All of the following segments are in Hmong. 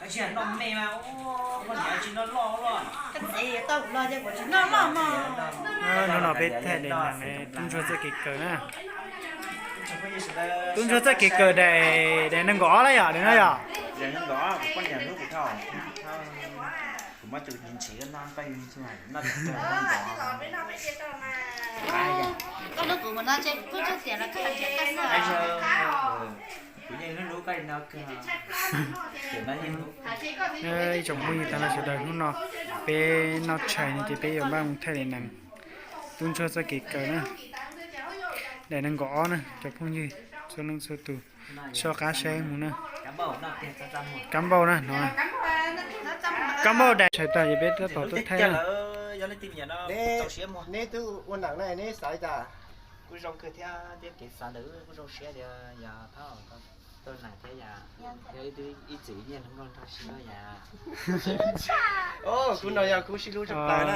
Noj me mas, ua, koj niam tsis noj loj loj. Hnub no peb thaij daim nees Tub Ntsuag txoj kev kawm na. Tub Ntsuag txoj kev kawm daim, daim nees nkaum ob na yom, daim no yom. Ib tsoom phooj ywg tag nrho sawv daws, hnub no peb noj tshais no ces peb yuav npaj mus thaij daim nees Tub Ntsuag txoj kev kawm na. Daim nees nkaum ob na cov phooj ywg txhua leej txhua tus, soj qab saib mus na. Kab npauj na no, kab npauj daim tshais tas ces peb tab tom tuaj thaij na. Neb twb ua nees na neb xav li cas? Kuj zoo kawg thiab, thiab kev xav ntawd kuj zoo siab tias yog thab tau nees thiab yom, thiab ib txwm nyiaj hluas nkauj nraug sib hlub yom. Kuv no yog kuv sib hlub tshaj plaws na.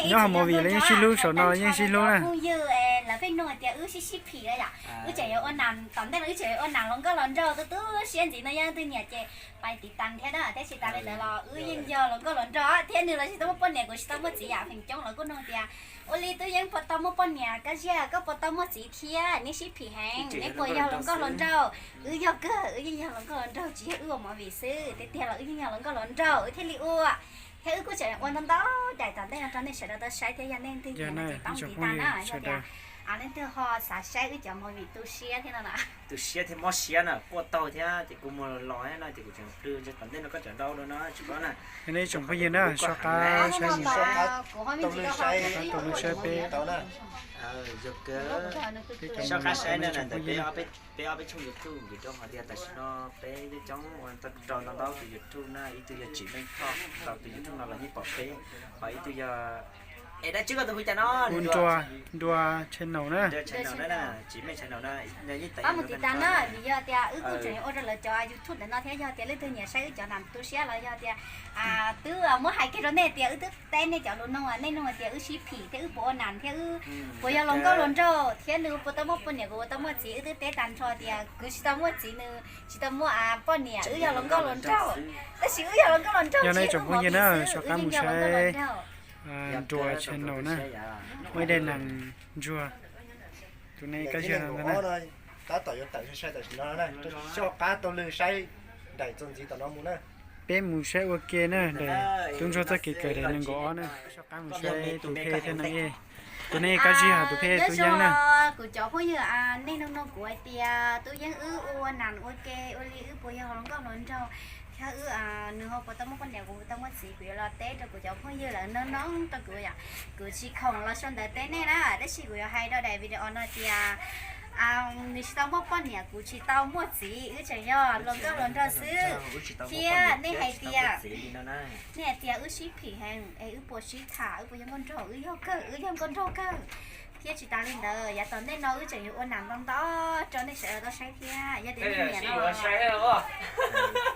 Nyob hauv movie los yeej sib hlub, saum no los yeej sib hlub na. Phooj ywg lawv pheej nug tias wb sib sib phim na yom, wb tseem yuav ua nees, tom ntej no wb tseem yuav ua nees hluas nkauj hluas nraug tu tu siab ntxiv no, yog leej twg nyiam ces pab tiv tas thiab na, thiab tsis tas li ntawd los wb yeej yog hluas nkauj hluas nraug thiab nws los tsis tau muaj poj niam, kuv tsis tau muaj txiv yom, feem coob los kuj nug tias ua li Tub Yeeb puas tau muaj poj niam, Kab Ziag koj puas tau muaj txiv thiab, neb sib phim heev, neb puas yog hluas nkauj hluas nraug? Wb yog kawg, wb yeej yog hluas nkauj hluas nraug, tsis yog wb ua movie xwb, tiag tiag los wb yeej yog hluas nkauj hluas nraug wb thiaj li ua. Thiab wb kuj tseem ua ntau ntau daim tom ntej no rau nej sawv daws tau saib thiab, yog nej leej twg nyiam no ces pab tiv tas na, yog tias leej twg ho xav saib wb cov movie tu siab thiab no na, tu siab thiab mob siab na, quaj taug thiab ces kuv mus los no ces kuv tseem plhws tom ntej no koj cov ntau dua no tsis paub na. Yog nej tsoom phooj ywg na, soj qab saib mus, soj qab tau lub saib peb, peb cov movie, nej tsoom phooj ywg. Peb ob peb tshooj YouTube vim rau qhov tias tam sim no peb coob coob ua rau ntau ntau tus YouTube na, ib tug yog Tsim Meej Thoj, tus YouTube no los yeej pom peb, ho ib tug yog, es dab tsi koj tus hu cas no? Hu Nruas, Nruas channel na. Tsim Meej channel na. Pab mus tiv tas na, vim yog tias wb kuj tseem yuav ua rau lawv cov YouTube ntawm no thiab, yog tias leej twg nyiam saib wb cov nees tu siab los yog tias twb muab hais kiag rau nej tias wb twb teb nej cov lus nug, nej nug hais tias wb sib phim thiab wb puas ua nees thiab wb puas yog hluas nkauj hluas nraug thiab nws puas tau muaj poj niam kuv puas tau muaj txiv, wb twb teb tag nrho tias kuv tsis tau muaj txiv nws tsis tau muaj poj niam, wb yog hluas nkauj hluas nraug, tab sis wb yog hluas nkauj hluas nraug, yog nej tsoom phooj ywg na, soj qab mus saib Nruas channel na, muaj ib daim nees ntsuag, tus neeg Kab Ziag no ntag na. Tab tom yuav tawm sai sai tam sim no na, soj qab tau lwg saib daim txuas ntxiv tom no mus na. Peb mus saib ua ke na, daim Tub Ntsuag txoj kev kawm daim nees nkaum ob na, soj qab mus saib tus phej thiab neeg, tus neeg Kab Ziag, tus phej Tub Yeeb na. Kuv cov phooj ywg, nej nug nug kuv hais tias Tub Yeeb wb ua nees ua ke ua li wb puas yog hluas nkauj hluas nraug, thiab wb, nws ho puas tau muaj poj niam kuv puas tau muaj txiv, kuv yuav los teb rau kuv cov phooj ywg lawv nug nug rau kuv yom. Kuv tsis khoom los sau ntawv teb nej na, tab sis kuv yuav hais rau daim video no tias nws tsis tau muaj poj niam kuv tsis tau muaj txiv, wb tseem yog hluas nkauj hluas nraug xwb. Thiab nej hais tias, nej hais tias wb sib phim heev es wb puas sib tham, wb puas yog nkauj nraug, wb yog kawg, wb yog nkauj nraug kawg. Thiab tsis tas li ntawd yav tom ntej no wb tseem yuav ua nees ntau ntau rau nej sawv daws tau saib thiab, yog tias nej nyiam no.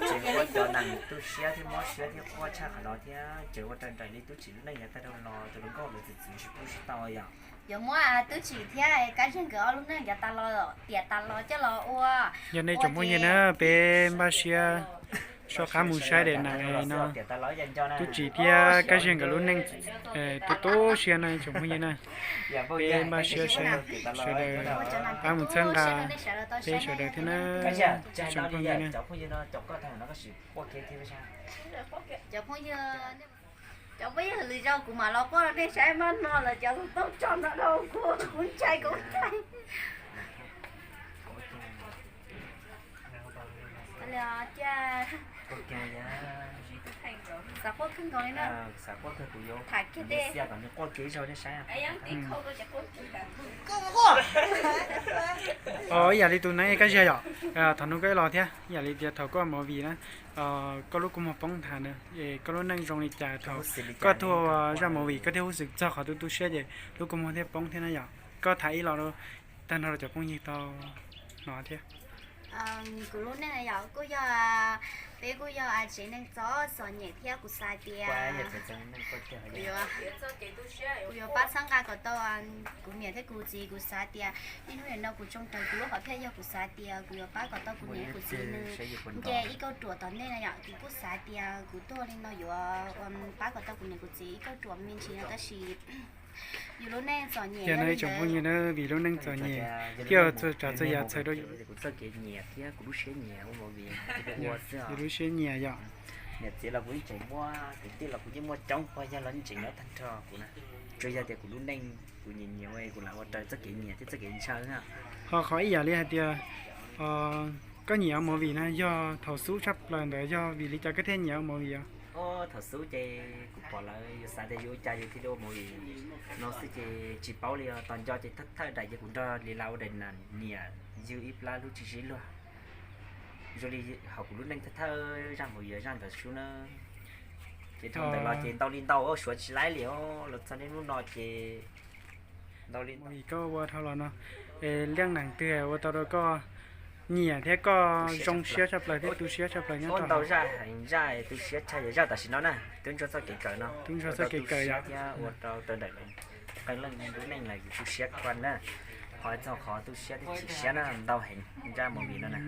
Tseem ua cov nees tu siab thiab mob siab thiab quaj tshaj qhov no thiab, tseem ua raws nraim li Tub Tsim lub neej yav tag dhau los tus hluas nkauj lawv txwm txwv tsis pub sib tau yom. Yuav muab Tub Tsim thiab Kab Ziag nkawd ob lub neej yav tas los tiam tas los coj los ua. Yog nej tsoom phooj ywg na, peb npaj siab soj qab mus saib daim nees no, Tub Tsim thiab Kab Ziag nkawd lub neej tu tu siab no tsoom phooj ywg na. Peb npaj siab saib, sawv daws pab mus txhawb nqa peb sawv daws thiab na, tsoom phooj ywg na. Cov phooj ywg, lwm zaus kuv mam los quaj rau nej saib, mas no lawv cov tus tog tso ntawm rau kuv, kuv ntshai kuv ntshai. Xav quaj kawg nkaus li na. Tham kiag teb. Ib yam li tus neeg Kab Ziag yom, thaum no koj los thiab, ib yam li tias thaum koj ua movie na, koj lub kua muag poob nthav na, es koj lub neej zoo li cas thaum koj tuaj ua zaj movie koj thiaj hu xwm txog qhov tu tu siab ces lub kua muag thiaj poob thiab na yom. Koj tham ib los tag nrho rau cov phooj ywg tau hnov thiab. Kuv lub neej yom kuj yog Peb kuj yog tsev neeg txom txom nyem thiab kuv xav tias kuv yuav pab txhawb nqa kom tau kuv niam thiab kuv txiv. Kuv xav tias niaj hnub nim no kuv tsoo raws kuv lub hom phiaj yog kuv xav tias kuv yuav pab kom tau kuv niam kuv txiv nws nce ib kauj ruam tom ntej na yom. Kuv kuj xav tias kuv tuaj li no yuav pab kom tau kuv niam kuv txiv ib kauj ruam me ntsis no tab sis yus lub neej txom nyem no ib tsoom phooj ywg na, vim lub neej txom nyem thiaj txhua tsav txhua yam txhawm rau yus txoj kev nyiam thiab kuv lub siab nyiam ua movie ua xwb. Yus lub siab nyiam yom. Niam txiv los kuv yeej tseem muaj, kwv tij los kuv yeej muaj coob, pog yawg los yeej tseem nyob tag nrho kuv na. Tsuas yog tias kuv lub neej kuv nyiam nyiam kuv lam ua raws txoj kev nyiam thiab txoj kev ntshaw na. Ho qhov ib yam li hais tias koj nyiam ua movie na yog thaum xub tshaj plaws ntawd yog vim li cas koj thiaj nyiam ua movie os? Thaum xub ces kuv pom lawv yus xav tias yus ua cas yus thiaj li ua movie no xwb ces tsis paub li os. Tos nco ces thawj thawj daim ces kuv nrog li la ua daim nam niam yug ib plab lub tsis sib luag. Zoo li hauv kuv lub neej thawj thawj zaj movie zaj ntawd xwb na. Ces dhau ntawd los ces ntau li ntau suav tsis laib li os, los txog niaj hnub no ces ntau li ntau. Movie koj ua dhau los no, es leej neeg twg ua tau rau koj nyiam thiab koj zoo siab tshaj plaws thiab tu siab tshaj plaws nyob rau ntau zaj heev, zaj tu siab tshaj yog zaj tam sim no na, Tub Ntsuag txoj kev kawm no. Tub Ntsuag txoj kev kawm yom. Thiab ua rau tau daim qee leej lub neej lawm yus tu siab kawg na. Qhov txog qhov tu siab thiab chim siab na ntau heev zaj movie no na.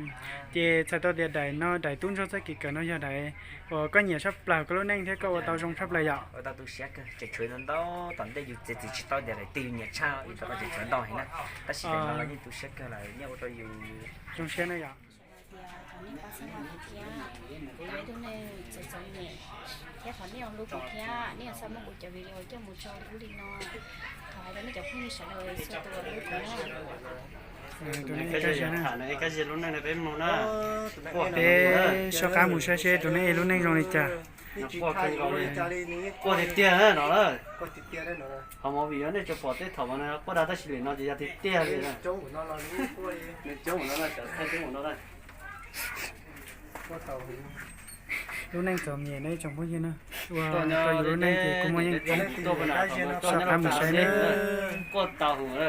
Ces txhais tau tias daim no daim Tub Ntsuag txoj kev kawm no yog daim uas koj nyiam tshaj plaws koj lub neej thiab koj ua tau zoo tshaj plaws yom. Ua tau tu siab kawg, tseem tshuav ntau ntau tom ntej yus tseem tsis tau tias daim twg yus nyiam tshaj, yus tau tseem tshuav ntau heev na, tab sis daim no los yeej tu siab kawg lawm, nyiaj ua rau yus zoo siab na yom. Tias thov nej pab txhawb nqa kuv thiab, kuv yog ib tug neeg txom txom nyem, thiab thov nej ua hlub kuv thiab, nej yuav txhawb muab kuv cov video coj mus tso ub li no. Thov hais rau nej cov phooj ywg sawv daws txhua tus hlub kuv na. Tus neeg ib kab ziag na, peb soj qab mus saib seb tus neeg lub neej zoo li cas. Quaj tiag tiag no, ho movie nej tsuas pom tej thaum mas quaj dag tab sis lwm no ces yog tiag tiag li. Lub neej txom nyem no ib tsoom phooj ywg na, ua rau yus lub neej ces kuj muaj yeej txom, soj qab mus saib na. Quaj tau hwv.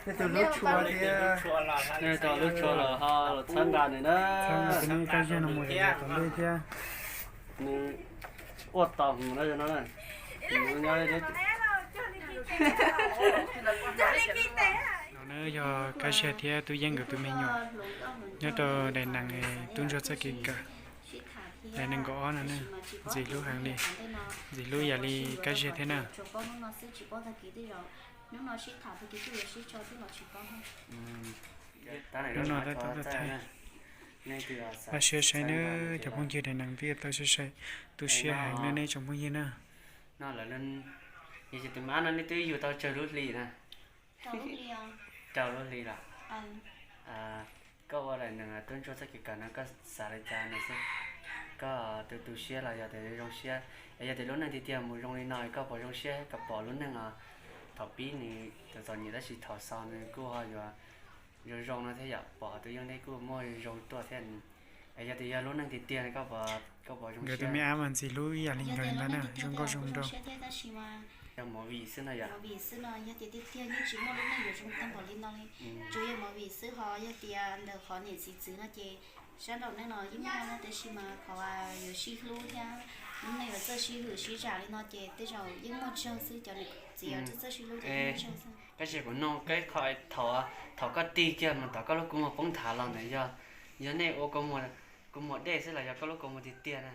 Lub tshua los ho los txhawb nqa nws na. Txhawb nqa tus neeg ib kab ziag no mus tom ntej thiab. Nws quaj tau hwv na no. No na yog Kab Ziag thiab Tub Yeeb nkawd tus me nyuam nyob rau daim neeg Tub Ntsuag txoj kev kawm, daim neeg nkaum ob no na. Ntxim hlub heev li, ntxim hlub ib yam li Kab Ziag thiab na. Hnub no tab tom thaij, pab siab saib nawb cov phooj ywg, daim neeg twb tau sai sai, tu siab heev nawb nej tsoom phooj ywg na. No lawv, yog tus mab no nej twb yug tau tsawg lub hlis na? Rau lub hli los? Koj ua daim neeg Tub Ntsuag txoj kev kawm no koj xav li cas no xwb? Koj tu tu siab los yog tias zoo siab? Es yog tias lub neej tiag tiag mus zoo li no koj puas zoo siab kom pom lub neej os? Thaum pib nws txom txom nyem tab sis thaum xaus nws kuj ho yuav zoo zoo no thiab yom, pom tus yog nej kuj muaj zoo tuaj thiab. Es yog tias yog lub neej tiag tiag no koj puas zoo siab? Nkawd tus me ab mas ntxim hlub ib yam li nkawd ntag na, zoo nkauj zoo nraug. Yog movie xwb no yom? Movie xwb no, yog tias tiag tiag yeej tsis muaj lub neej yuav zoo tag npaum li no li. Tsuas yog movie xwb ho yog tias ntawm qhov niam txiv txwv no ces sab nraum neej no yeej muaj na, tab sis mas qhov yuav sib hlub thiab lub neej yuav txawj sib hwm sib zam li no ces tej zaum yeej muaj tsawg xwb, cov niam txiv yuav txawj txawj sib hlub ces yeej muaj tsawg xwb. Tab sis kuv nug koj qhov thaum, thaum koj tig kiag mus tom koj lub kua muag poob nthav los ntawd yog, yog nej ua kua muag dej xwb los yog koj lub kua muag tiag tiag na?